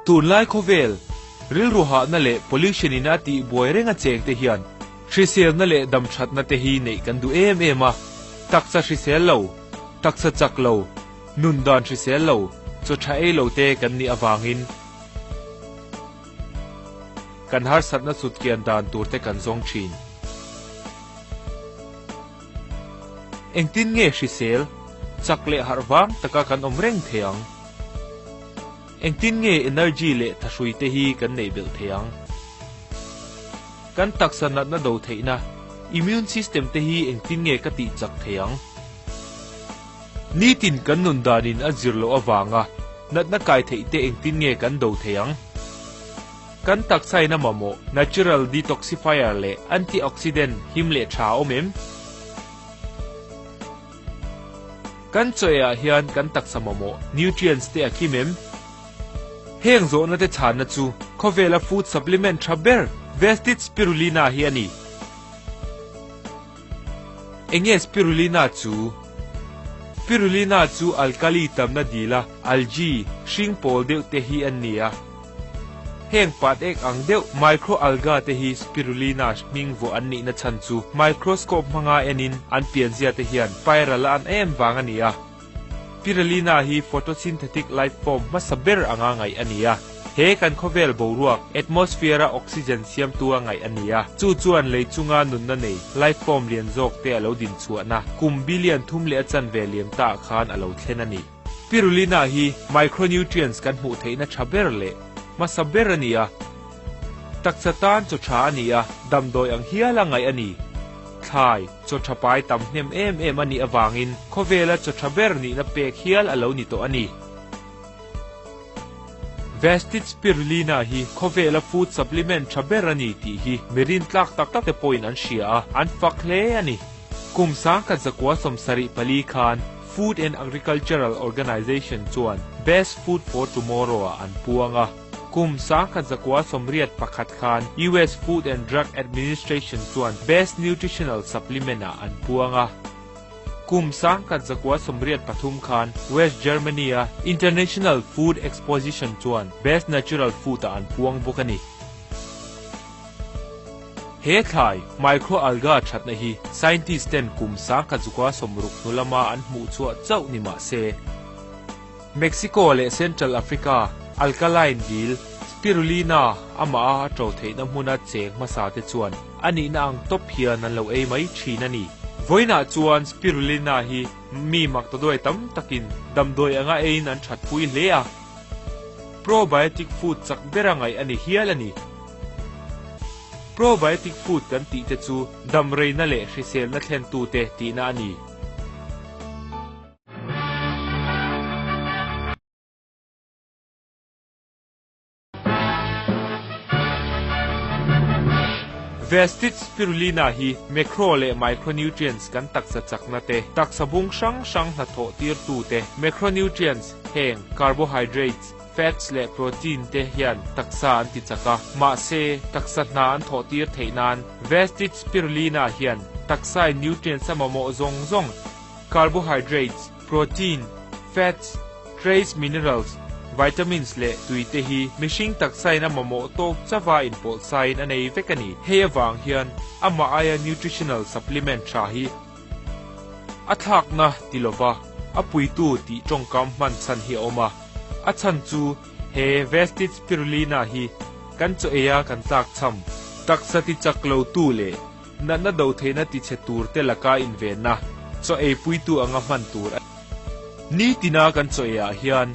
Tunlai khawvel, rilru hahna leh pollution in a tih buai reng a cheng te hian hriselna leh damthatna te hi neih kan duh em em a, taksa hrisel lo, taksa chak lo, nun dan hrisel lo, chaw tha ei lo te kan nih avangin kan harsatna sutkian dan tur te kan zawng thin. Engtin nge hrisel, chak leh harh vang taka kan awm reng thei ang? Engtin nge energy leh thahrui te hi kan neih belh thei ang? Kan taksa natna do theihna, immune system te hi engtin nge ka tih chak thei ang? Nitin kan nun danin a zir loh avanga natna kai theih te engtin nge kan do thei ang? Kan taksain a mamawh natural detoxifier leh antioxidant him leh tha a awm em? Kan chaw ah hian kan taksa mamawh nutrients te a kim em? Heng zawhna te chhanna chu khawvela food supplement tha ber Vestige Spirulina hi a ni. Enge Spirulina chu? Spirulina chu alkali tamna dila algae hring pawl deuh te hi an ni a. Heng pat ek ang deuh microalga te hi spirulina hming vuah an nihna chhan chu microscope hmanga enin an pianzia te hian spiral a an em vang a ni a. Spirulina hi photosynthetic life form hmasa ber anga ngaih a ni a. He kan khawvel boruak, atmosphere, a oxygen siamtu a ngaih a ni a. Chu chuan lei chunga nunna nei life form lian zawk te a lo din chhuahna kum billion thum leh a chanve liam ta ah khan a lo thlen a ni. Spirulina hi micronutrients kan hmuh theihna tha ber leh hmasa ber a ni a. Taksa tan chaw tha a ni a, damdawi ang hial a ngaih a ni. Thlai, chaw tha pai tam hnem em em a nih avangin khawvela chaw tha ber nihna pek hial a lo ni tawh a ni. Vestige Spirulina hi khawvela food supplement tha ber a ni tih hi mi rintlak tak tak te pawhin an hria a, an fak hle a ni. Kum 1974 khan Food and Agricultural Organization chuan Best Food for Tomorrow ah an puang a. Kum 1981 khan US Food and Drug Administration chuan Best Nutritional Supplement ah an puang a. Kum 1983 khan West Germany a International Food Exposition chuan Best Natural Food ah an puang bawk a ni. He thlai, microalga thatna hi scientist ten kum 1960 hnu lama an hmuh chhuah chauh ni mah se, Mexico leh Central Africa alkaline dil, spirulina amah a to theihna hmuna cheng hmasa te chuan a nihna ang tawp hian an lo ei mai thin a ni. Vawiinah chuan spirulina hi mi maktaduai tam takin damdawi anga eiin an thatpui hle a. Probiotic food chak bera ngaih a ni hial a ni. Probiotic food kan tih te chu damreina leh hriselna thlentute tihna a ni. Vestige Spirulina hi macro leh micronutrients kan taksa chakna te, taksa bung hrang hrang hnathawh tirtu te, macronutrients heng carbohydrates, fats leh protein te hian taksa an ti chak a, mahse taksa hna an thawh tir theih nan Vestige Spirulina hian taksain nutrients a mamawh zawng zawng, carbohydrates, Protein, fats, trace minerals, vitamins leh tui te hi mihring taksain a mamawh tawk chauha inpawlh sain a nei vek a ni. Hei avang hian amah aia nutritional supplement tha hi a thlakna ti lova a puitu tih tawngkam hman chhan hi a awm a. A chhan chu he Vestige Spirulina hi kan chaw eia kan tlak cham, taksa ti chak lo tu leh Natna do theihna tichhe tur te laka invenna, chaw eipuitu anga hman tur a ni. Nitina kan chaw eiah hian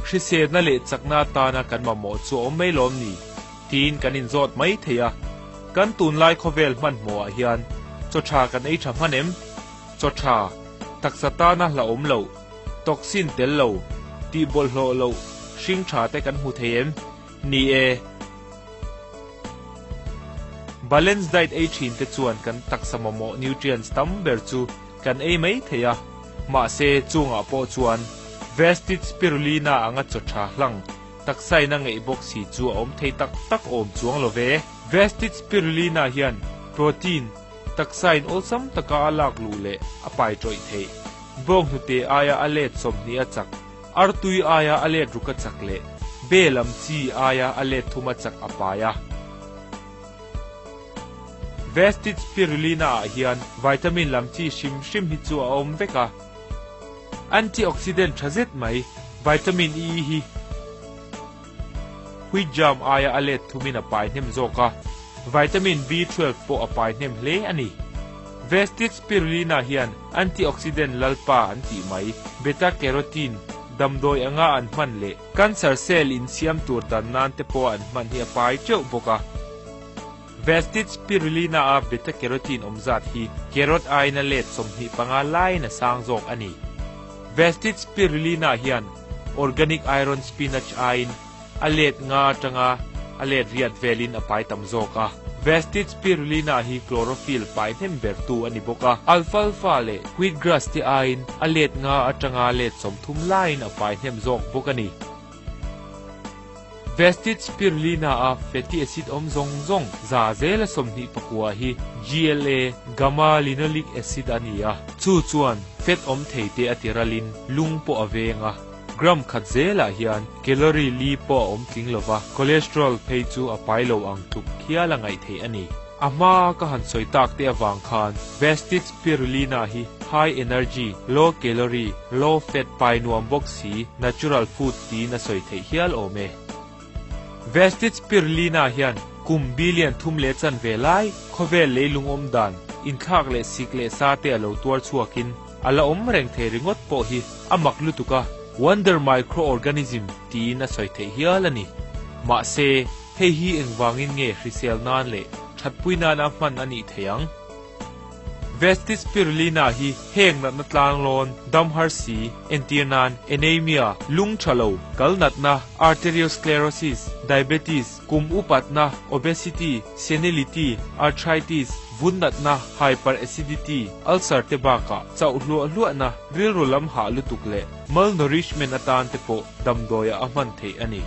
hriselna leh chakna atana kan mamawh chu a awm mai lawm ni? tiin kan inzawt mai thei a. Kan tunlai khawvel hmanhmawhah hian chaw tha kan ei tha hman em? Chaw tha, taksa tana hlauhawm loh, toxin tel lo, tih bawlhhlawh loh hring tha te kan hmu thei em? Ni e. Balance diet ei thin te chuan kan taksa mamawh nutrients tam ber chu kan ei mai thei a, mahse chungah pawh chuan Vestige Spirulina anga chaw tha hlang taksain a ngeih bawk si chu a awm thei tak tak awm chuang lo ve. Vestige Spirulina hian protein taksain awlsam taka a lak luh leh a pai tawih theih. Bawnghnute aia a let 20 a chak, artui aia a let ruk a chak leh. Be lam chi aia a let thuma chak a pai a. Vestige Spirulina ah hian vitamin lam chi hrim hrim hi chu a awm vek a. Antioxidant tha zet mai, vitamin E hi wheat germ aia a let thumin a pai hnem zawk a, vitamin B12 pawh a pai hnem hle a ni. Vestige Spirulina hian antioxidant lalpa an tih mai, beta-carotene, damdawi anga an hman leh cancer cell insiam tur dan nan te pawh an hman hi a pai teuh bawk a. Vestige Spirulina a beta-carotene awm zat hi carrot aiin a let 25 laiin a sang zawk a ni. Vestige Spirulina hian organic iron spinach aiin a let nga atanga a let riat velin a pai tam zawk a. Vestige Spirulina hi chlorophyll pai hnem bertu a ni bawk a. Alfalfa leh wheatgrass te aiin a let nga atanga let 30 laiin a pai hnem zawk bawk a ni. Vestige Spirulina a fatty acid awm zawng zawng 29% hi GLA, gamma linoleic acid, a ni a. Chu chuan fat awm thei te a ti ralin lung pawh a veng a. Gram khat zelah hian calorie li pawh a awm tling lova, cholesterol phei chu a pai lo ang tluk hial a ngaih theih a ni. A hma ka han sawi tak te avang khan Vestige Spirulina hi high energy, low calorie, low fat pai nuam bawk si natural food tiin a sawi theih hial awm e. Vestige Spirulina hian kum billion thum leh chanve lai khawvel leilung awm dan, inthlak leh sik leh sa te a lo tuar chhuakin a la awm reng thei ringawt pawh hi a mak lutuk a, wonder microorganism tiin a sawi theih hial a ni. Mahse, hei hi engvangin nge hrisel nan leh thatpui nana hman a nih theih ang? Vestige Spirulina hi heng natna tlanglawn, dam har si, entir nan, anaemia, lung tha lo, kal natna, arteriosclerosis, diabetes, kum upatna, obesity, senility, arthritis, vun natna, hyperacidity, ulcer te bakah chauh hluah hluahna, rilru lam hah lutuk leh malnourishment atan te pawh damdawiah a hman theih a ni.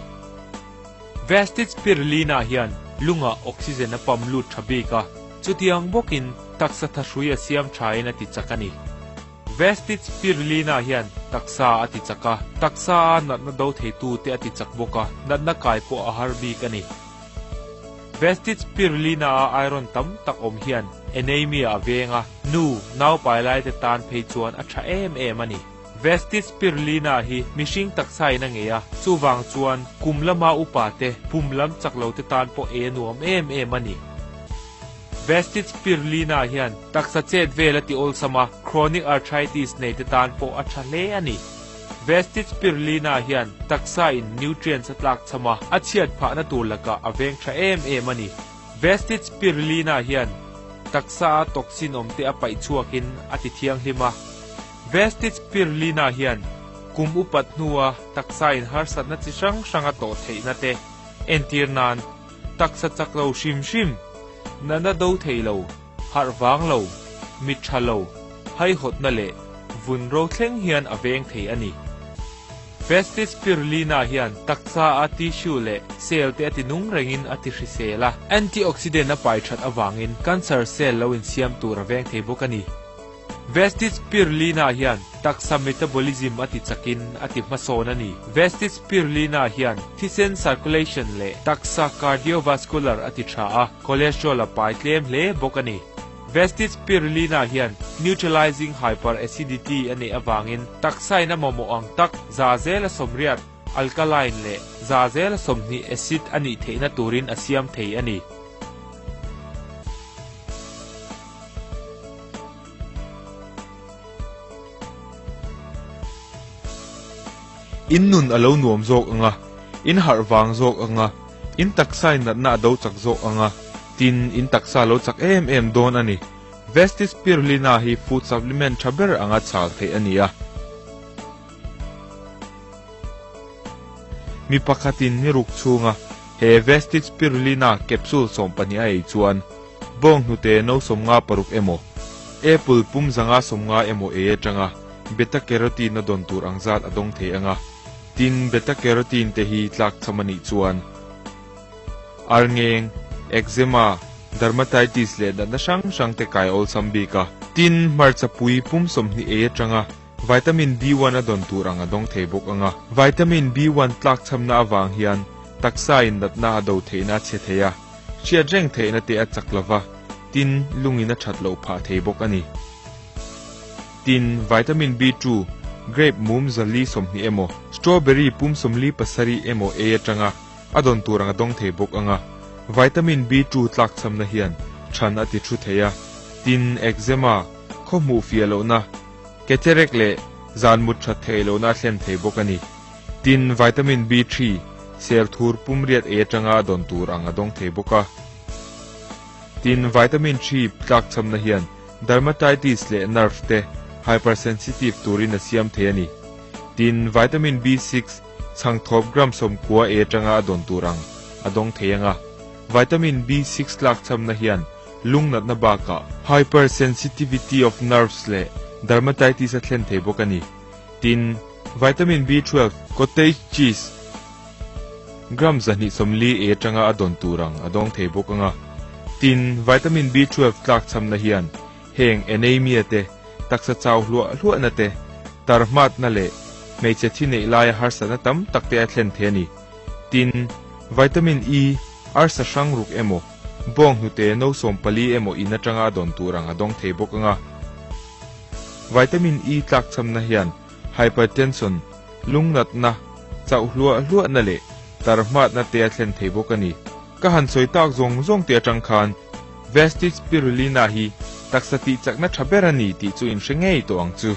Vestige Spirulina hian lungah oxygen a pump lut tha bik a, chutiang bawkin taksa thahrui a siam thain a ti chak a ni. Vestige Spirulina hian taksa a ti chak a, taksa a natna do theitu te a ti chak bawk a, natna kai pawh a har bik a ni. Vestige Spirulina a iron tam tak awm hian anaemia a veng a, nu, naupai lai te tan phei chuan a tha em em a ni. Vestige Spirulina hi mihring taksa in a ngei a, chuvang chuan kum lama upa te, pum lam chak lo te tan pawh ei a nuam em em a ni. Vestige Spirulina hian taksa chet vel a ti awlsam a, chronic arthritis nei te tan pawh a tha hle a ni. Vestige Spirulina hian taksa in nutrients a tlak cham a, a chhiat phahna tur lakah a veng tha em em a ni. Vestige Spirulina hian taksa a toxin awm te a paih chhuakin a ti thianghlim a. Vestige Spirulina hian kum upat hnua taksa in harsatna chi hrang hrang a tawh theihna te entir nan taksa chak lo hrim hrim, natna do thei lo, harh vang lo, mit tha lo, haihawtna leh vun ro thleng hian a veng thei a ni. Vestige Spirulina hian taksa a tissue leh cell te a ti nung rengin a ti hrisel a, antioxidant a pai that avangin cancer cell lo insiam tur a veng thei bawk a ni. Vestige Spirulina hian taksa metabolism a ti chakin a ti hmasawn a ni. Vestige Spirulina hian thisen circulation leh taksa cardiovascular a ti tha a, cholesterol a pai tlem hle bawk a ni. Vestige Spirulina hian neutralizing hyperacidity a neih avangin taksa in a mamawh ang tak 80%, alkaline leh 20% acid a nih theihna turin a siam thei a ni. In nun a lo nuam zawk ang a, in harh vang zawk ang a, in taksa in natna a do chak zawk ang a, tin, in taksa a lo chak em em dawn a ni. Vestige Spirulina hi food supplement tha ber anga chal theih a ni a. Mi pakhatin ni ruk chhunga he Vestige Spirulina capsule 12 a ei chuan bawng hnute no 56 emaw, apple pum 150 emaw ei atanga beta carotene a dawn tur ang zat a dawng thei ang a, tin beta carotene te hi tlak cham a nih chuan arngeng, eczema, dermatitis leh natna hrang hrang te kai awlsam bik a. Tin, hmarcha pui pum 20 ei atanga. Vitamin B1 a dawn tur ang a dawng thei bawk ang a. Vitamin B1 tlakchhamna avang hian taksa in natna a do theihna a chhe thei a, hriat reng theihna te a chak lova, tin, lungin a that loh phah thei bawk a ni. Tin, vitamin B2, grape mum zali 20 emaw, strawberry pum 47 emaw ei atanga a dawn tur ang a dawng thei bawk ang a. Vitamin B2 tlakchhamna hian than a ti thu thei a, tin, eczema, khaw hmuh fiah lohna, cataract leh zan mut that theih lohna a thlen thei bawk a ni. Tin, vitamin B3, sel thur pum riat ei atanga a dawn tur ang a dawng thei bawk a. Tin, vitamin 3 tlakchhamna hian dermatitis leh nerve te hypersensitive turin a siam thei a ni. Tin, vitamin B6, chhangthawp gram 90 ei atanga a dawn tur ang a dawng thei ang a. Vitamin B6 tlakchhamna hian lung natna bakah hypersensitivity of nerves leh dermatitis a thlen thei bawk a ni. Tin, vitamin B12, cottage cheese, gram 240 ei atanga a dawn tur ang a dawng thei bawk ang a. Tin, vitamin B12 tlakchhamna hian heng anaemia te, taksa chau hluah hluahna te, tarhmatna leh hmeichhe thi neih laia harsatna tam tak te a thlen thei a ni. Tin, vitamin E, arsa hrang ruk emaw, bawng hnute no 14 emaw in atanga a dawn tur ang a dawng thei bawk ang a. Vitamin E tlakchhamna hian hypertension, lungnatna, chauh hluah hluahna leh tarhmatna te a thlen thei bawk a ni. Ka han sawi tak zawng zawng te atang khan Vestige Spirulina hi taksa tih chakna tha ber a ni tih chu in hre ngei tawh ang chu.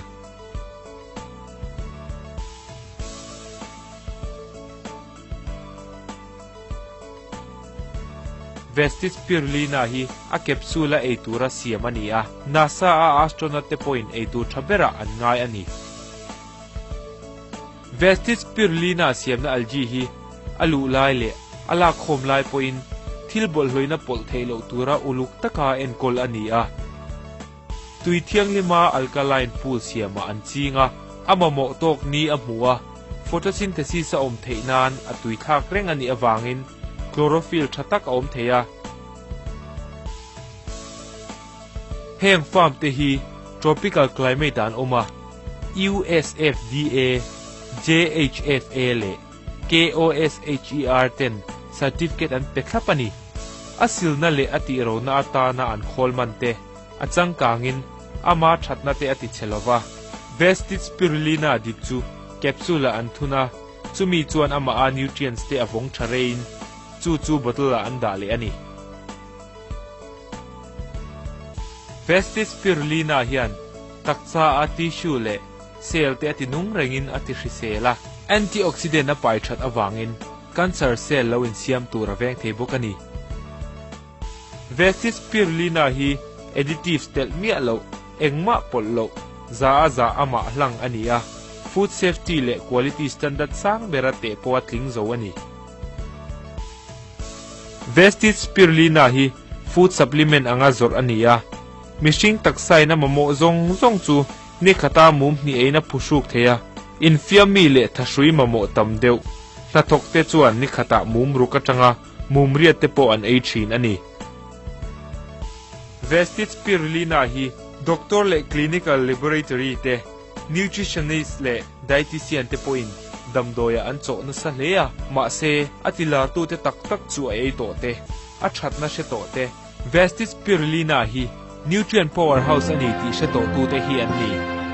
Vestige Spirulina hi a capsule a ei tura siam a ni a, NASA a astronaut te pawhin ei tur tha berah an ngai a ni. Vestige Spirulina siamna algae hi a luh lai leh a lak khawm lai pawhin thil bawlhhlawihna pawlh theih loh tura uluk taka enkawl a ni a. Tui thianghlima alkaline pool siamah an ching a, a mamawh tawk ni a hmu a, photosynthesis a awm theih nan a tui thlak reng a nih avangin chlorophyll tha tak a awm thei a. Heng farm te hi tropical climate ah an awm a, USFDA, JHFA leh KOSHER ten certificate an pe thlap a ni. A silna leh a tih rona atana an khawl man te a changkangin ama thatna te a ti chhe lova. Vestige Spirulina dip chu capsule ah an thun a, chumi chuan amah a nutrients te a vawng tha reiin chu chu bottle ah an dah leh a ni. Vestige Spirulina hian taksa a tissue leh cell te a ti nung rengin a ti hrisel a. Antioxidant a pai that avangin cancer cell lo insiam tur a veng thei bawk a ni. Vestige Spirulina hi additives telh miah loh, engmah pawlh loh, za a za amah hlang a ni a, food safety leh quality standard sang bera teh pawh a tling zo a ni. Vestige Spirulina hi food supplement anga zawrh a ni a, mihring taksain a mamawh zawng zawng chu ni khata mum hnih eiin a phuhruk thei a, infiam mi leh thahrui mamawh tam deuh hnathawk te chuan ni khatah mum ruk atanga mum riat te pawh an ei thin a ni. Vestige Spirulina hi doctor leh clinical laboratory te, nutritionist leh dietitian te pawhin damdawiah an chawh nasa hle a, mahse a tilartute tak tak chu a ei tawh te, a thatna hre tawh te. Vestige Spirulina hi nutrient powerhouse a ni tih hre tawhtute hi an ni.